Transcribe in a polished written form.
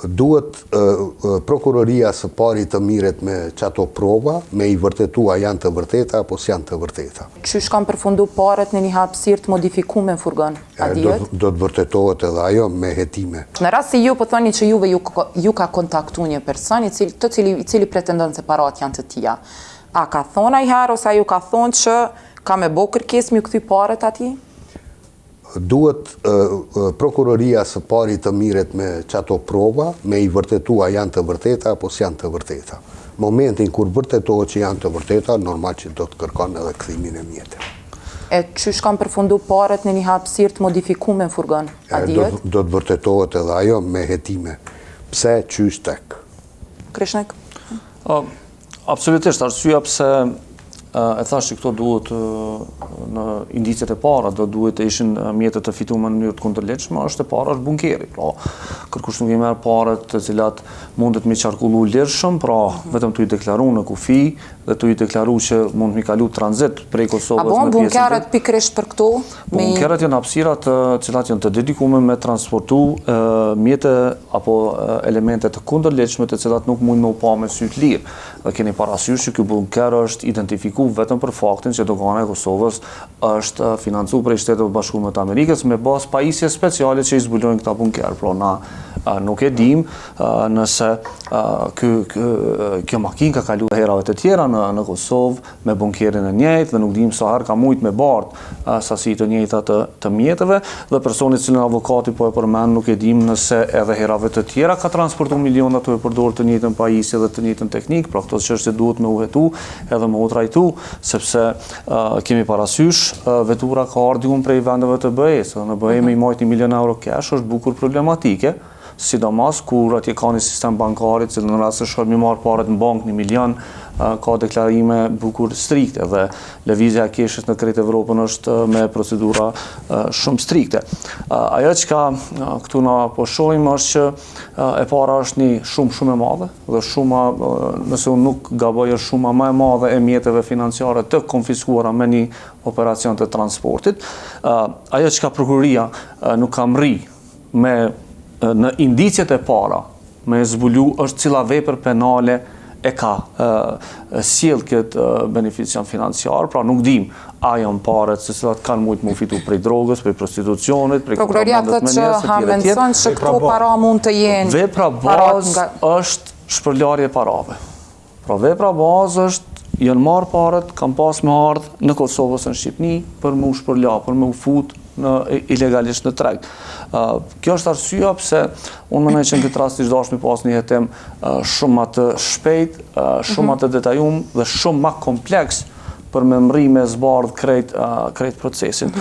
Duhet prokuroria së pari të mirret me qato prova, me i vërtetu a janë të vërteta apo s'janë të vërteta. Qysh kanë përfundu paret në një hapësirë të modifikume në furgon, a dihet? Do të vërtetohet edhe ajo me hetime. Në rast se ju po thoni që juve ju ka kontaktu një person i cili, të cili, i cili pretendon se parat janë të tija, a ka thonë ai herë ose ai ju ka thonë që ka me bo kërkesë me ju kthy paret atij? Duhet prokuroria së pari të mirret me qato prova, me i vërtetu a janë të vërteta apo s'janë të vërteta. Momentin kur vërtetohet që janë të vërteta, normal që do të kërkon edhe kthimin e mjeteve. E qysh kanë përfundu paret në një hapësirë të modifikume në furgon, a dihet? Do të vërtetohet edhe ajo me hetime. Pse, qysh, tek. Kreshnik? Absolutisht, arsyeja pse e thash që këto duhet në indiciet e para, do duhet të ishin mjete të fituara në mënyrë të kundërligjshme, është e para është bunkeri. Pra, kërkush nuk i merr paret të cilat mundet me qarkullu lirshëm, pra vetëm tu i deklaru në kufi dhe tu i deklaru që mund me kalu tranzit prej Kosovës në pjesën. A bon bunkeret pikërisht për këto? Bunkeret janë hapësira të cilat janë të dedikume me transportu mjete apo elemente të kundërligjshme të cilat nuk mund me u pa me sy të lirë. Dhe keni parasysh që ky bunker është identifiku vetëm për faktin që dogana e Kosovës është financu prej Shteteve të Bashkuara të Amerikës me bazë pajisje speciale që i zbulojnë këta bunker. Pra na nuk e dim nëse ky, kjo makinë ka kalu herave të tjera në Kosovë me bunkerin e njëjtë dhe nuk dim sa herë ka mujt me bart sasi të njëjta të mjeteve dhe personi të cilin avokati po e përmend nuk e dim nëse edhe herave të tjera ka transportu miliona tu e përdorë të njëjtën pajisje dhe të njëjtën teknikë, pra këto çështje duhet me u hetu edhe me u trajtu, sepse kemi parasysh vetura ka ardhur dikun prej vendeve të BE-së, dhe në BE me i majt 1 milion euro cash është bukur problematike, sidomos kur atje ka një sistem bankar i cili në rast se shkon mi marr paret në bankë 1 milion, ka deklarime bukur strikte dhe lëvizja e keshit në krejt Evropën është me procedura shumë strikte. Ajo çka këtu na po shohim është që e para është një shumë shumë e madhe dhe shuma, nëse unë nuk gaboj, është shuma më e madhe e mjeteve financiare të konfiskuara me një operacion të transportit. Ajo çka prokuroria nuk ka mrri me në indiciet e para me zbulu është cila vepër penale e ka sjell këtë beneficion financiar, pra nuk dim a janë paret se cilat kanë mujtë mu fitu prej drogës, prej prostitucionit, prej Prokuroria thotë që hamendson që këto para mund të jenë Vepra bazë është shpërlarje parave. Pra vepra bazë është janë marrë paret, kanë pas me ardhë në Kosovë ose në Shqipni për me u shpërla, për me u fut në ilegalisht në treg. Kjo është arsyeja pse unë mendoj që në këtë rast ishte dashur me pas një hetim shumë më të shpejt, shumë më të detajum dhe shumë më kompleks për me mrri me zbardh krejt procesin.